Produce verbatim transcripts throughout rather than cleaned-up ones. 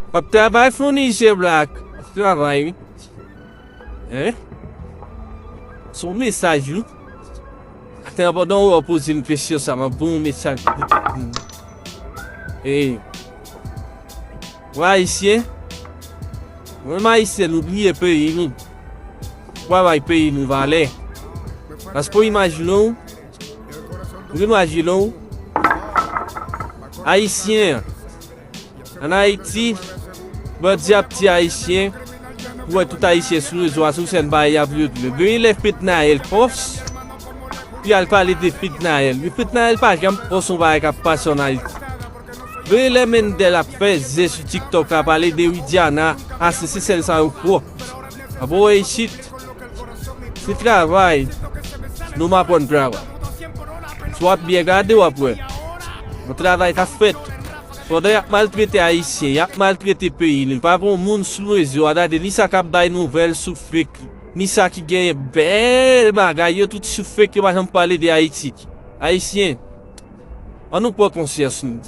W ap travay, Fourniture Black? W ap travay, wi. Hein? Se yon mesaj, wi. Atè, pandan w poze m kesyon sa, m ap ba w yon mesaj. Ey. Ou Ayisyen? Mwen menm Ayisyen, nou bliye peyi nou. Ou pa bay peyi nou valè. Paske w imajine w, ou imajine w, Ayisyen an, ann Ayiti, bandi ap tiye Ayisyen, ou wè tout Ayisyen sou rezo a, sou sèn bagay y ap regle. Genyen lè Fednaelle pòs, pou y al pale de Fednaelle. Men Fednaelle pa janm pòs yon bagay k ap pase ann Ayiti. Genyen lè Mendel ap fè zen sou TikTok la, pale de Widiana, a se, se sèl sa yo pòs. Apo wè isit, se travay, nou m aprann travay. Si w ap byen gade, w ap wè. Yon travay k ap fèt. Pandan y ap maltrete Ayisyen, y ap maltrete peyi nou. Pa gen yon moun sou rezo a, gade, ni sa k ap bay nouvèl sou fake, ni sa ki genyen bèl bagay, yo tout sou fake, yo pa janm pale de Ayiti. Ayisyen, ann nou pran konsyans nou.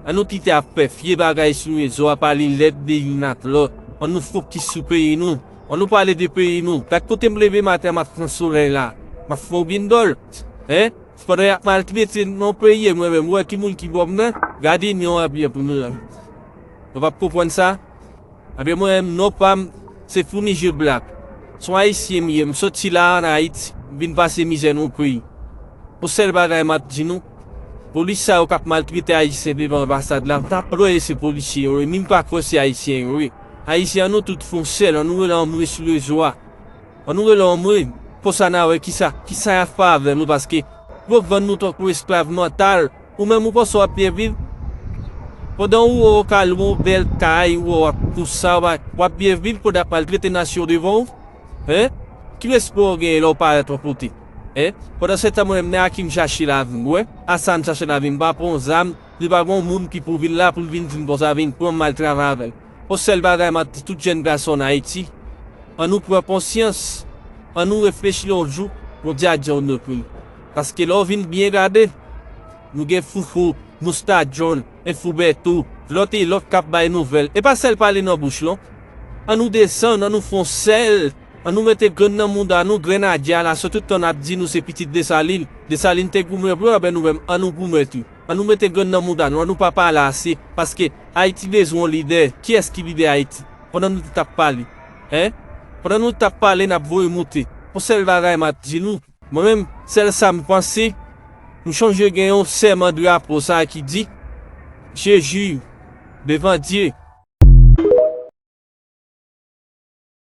Ann nou kite ap fè vye bagay sou rezo a, pale lèd de youn ak lòt. Ann nou fokis sou peyi nou. Ann nou pale de peyi nou. Gad kote m leve maten, m ap pran solèy la. M ap fè yon bindòl. Hein? Pandan y ap maltrete nou nan peyi, e mwen menm, ou wè ki moun ki bò m nan? Gade inyon an byen pou nou la. Nou p ap konprann sa? Ebyen mwen menm, non pa m, se Fourniture Black. Se yon Ayisyen m ye, m soti la ann Ayiti, m vin pase mizè nan yon peyi. Yon sèl bagay m ap di nou, polis sa yo k ap maltrete Ayisyen devan anbasad la, m ta plore se polisye yo, wi, men m pa kwè se Ayisyen yo, wi. Ayisyen, ann nou tout fè yon sèl, ann nou rele anmwe sou rezo a. Ann nou rele anmwe, konsa n a wè kisa, kisa y ap fè avè nou, paske yo vann nou tankou esklav mantal. Ou menm ou panse w ap byen viv? Pandan ou wè w ka lwe yon bèl kay, ou wè w ap tout sa, w ap, w ap byen viv pandan y ap maltrete nasyon devan w? Hein? Ki respè w genyen lè w parèt yon kote? Hein? Pandan se tan mwen menm, men a ki m chache lavi m, wè? A sa m chache lavi m, m pa pran yon zam, li pa gen yon moun ki pou vin la pou l vin di m konsa, vin pran m, m al travay avè l. Yon sèl bagay m ap di tout jèn gason ann Ayiti, ann nou pran konsyans, ann nou reflechi yon jou, Bondye a di yon non pou nou. Paske lè w vin byen gade, nou gen Foufou, Mousta John, Enfoubeto, lòt e lòt k ap bay nouvèl. E pa sèl pale nan bouch, non. Ann nou desann, ann nou fè yon sèl, ann nou mete grenn nan mouda nou, grenn a dyal la, sòti tout tan n ap di nou se pitit Desalin. Desalin te goumen pou yo, ebyen nou menm, ann nou goumen tou. Ann nou mete grenn nan mouda nou, ann nou pa pale ase, paske Ayiti bezwen yon lidè. Kiyès ki lidè Ayiti? Pandan nou tout ap pale, hein? Pandan nou tout ap pale, n ap voye moute. Yon sèl bagay m ap di nou, mwen menm, sèl sa m panse, m chonje gen yon sèman drapo sa ki di, je jure devant Dieu